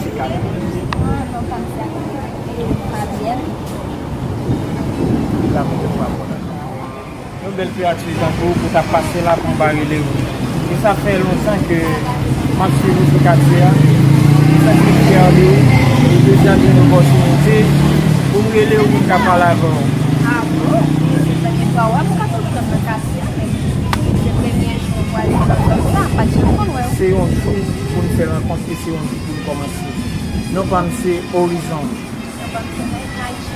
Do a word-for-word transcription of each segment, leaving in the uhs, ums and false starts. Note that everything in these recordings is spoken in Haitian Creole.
Se Kati. Ah, non, pa m se Fabienne. La, mwen te fwa konn. Yon bèl kreyati tankou w pou t ap pase la pou m pa rele w. E sa fè lontan ke m ap swiv ou sou Kati a. M santi m fyè de ou. E jodi a m jwenn opòtinite pou m rele w, pou m ka pale avè w. Ah bon? Se premye fwa w wè m, m ka toujou wè m nan Kati a, men se premye jou m wè l nan zòn sa, m pa t janm konn wè w. Se yon jou pou n fè rankont e se yon jou pou n kòmanse. Non pa m se Horizon. Non pa m se Nike.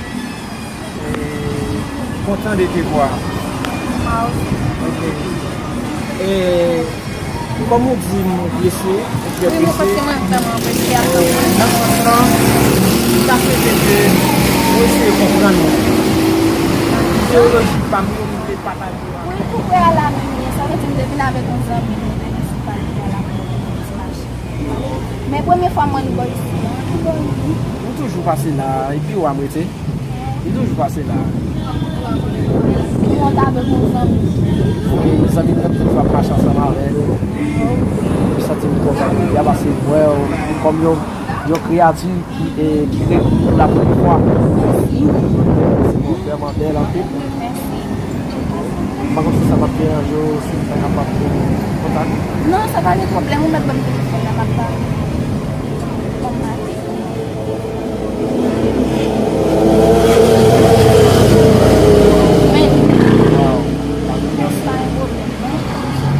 E, kontan de te voir. Mwen osi. Ok. E, kòm ou di m ou prese, ou trè prese. Wi, mwen panse mwen vrèman prese a. E, nan sans lan, m ta swete ke nou eseye konprann ou. Ideoloji pa m yo, nou te pataje. Wi, pou kwè a la menm ye, sa vle di m te vin avèk yon zanmi nou, nou te gen sou pale a la pou yon ti mache. Men premye fwa m wè nou bò isi a. Ou toujou pase la, epi w a m rete. Li toujou pase la. Ou konn avèk yon zanmi. Wi, zanmi m nan toujou ap mache ansanm avè l. M santi m kontan de li a, paske m wè w kòm yon, yon kreyati ki, e, ki rekonnen pou la premye fwa. Mèsi. Se vrèman bèl anpil. Mèsi. M pa konn si sa p ap deranje w, si m ta kapab kontak ou. Non, sa pa gen pwoblèm, ou mèt ban m telefòn nan, m ap ba ou. Kòm maten. Men, sa pa gen pwoblèm, non.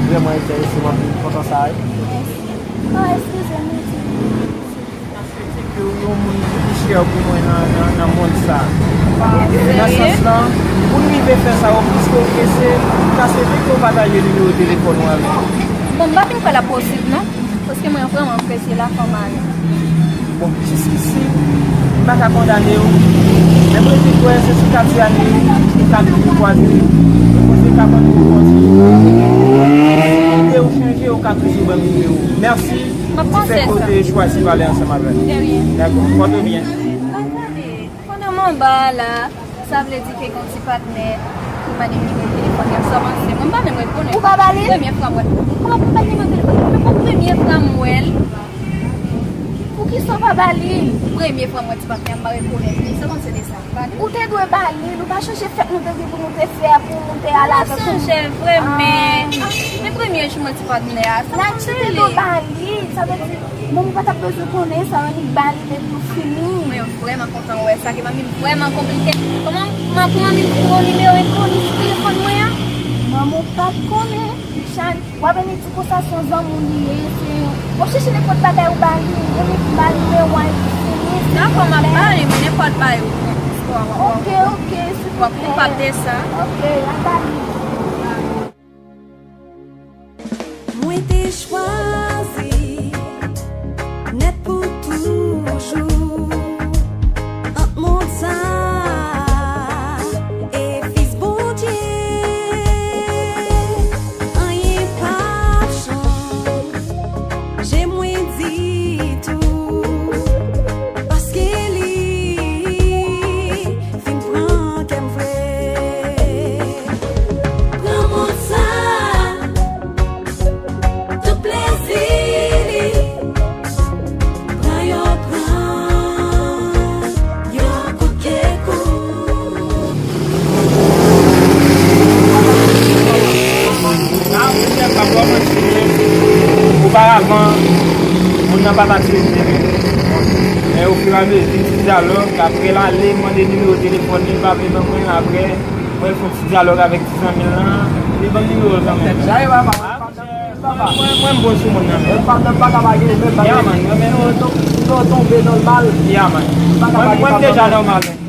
Vrèman enterese m anpil, kontan sa, wi. Mèsi. Oh, eskize m, wi. M ta swete ke w yon moun ki pi chè pou mwen nan, nan, nan mond sa. Nan sans lan, pou n rive fè sa, ou plis ke w prese, m ta swete ke w pataje nimewo telefòn ou avè m. Bon, m pa fin kwè l ap posib, non. Paske mwen vrèman apresye la fanm a yo. Bon, jiskisi, m pa ka kondane w. Men mwen te kwè se sou Kati a li, li ka toujou kwaze. Mwen panse ka ban nou yon konsi. Lide w chanje, ou ka toujou ban m nimewo. Mèsi. M ap panse sa. Ti fè kote chwazi pale ansanm avè m. De rien. Dakò. Pòte w byen. Pandan m anba a la, sa vle di ke gen yon ti patnè ki mande m nimewo telefòn li, sa w panse? Mwen, m pa menm rekonèt. Ou pa ba li? Premye fwa m wè l. Kòman pou m ba l nimewo telefòn? Mwen, premye fwa m wè l. Poukisa w pa ba li? Premye fwa m wè ti patnè a, m pa rekonèt li. Sa w panse de sa? Ou te dwe ba li l, ou pa chonje fèt nou te gen pou nou te fè, pou nou te ale avèk ou. Mwen sonje vre, men, men premye jou mwen ti patnè a, sa m te dwe ba li, sa vle di, manmi pa t ap bezwen konnen sa, annik ba li epi nou fini. Mwen vrèman kontan wè sa, ke manmi m vrèman konplike. Kòman, kòman pou manmi m fè yon nimewo enkoni sou telefòn mwen an? Manmi w pa t konnen, Michal. W ap vin di konsa se yon zanmi w li ye, se yon, w ap chèche nenpòt bagay ou ba li, ou vin ba li nimewo a epi fini. Dakò, m ap ba li, men nenpòt bagay ou pran. Ok, ok, silvouplè. W ap koupab de sa. Ok, ap ba li. Mwen te chwazi nèt pou toujou. Ant mond sa e Fis Bondye, anyen p ap chanje mwen ditou, paske li vin pran kè m vre. Pran mond sa, tout plezi li, pran yo, pran yo kout kekou. Oparavan, moun nan pa t aksepte. Men ofiramezi, ti dyalòg, apre l ale mande nimewo telefòn li, li pa vle ban mwen, apre mwen fè yon ti dyalòg avèk ti zanmi l lan, li ban m nimewo l kanmenm. Mwen, mwen, mwen m bon sou moun nan, men. Ya, man, mwen, men. Ya, man. Mwen, mwen m deja nòmal, men.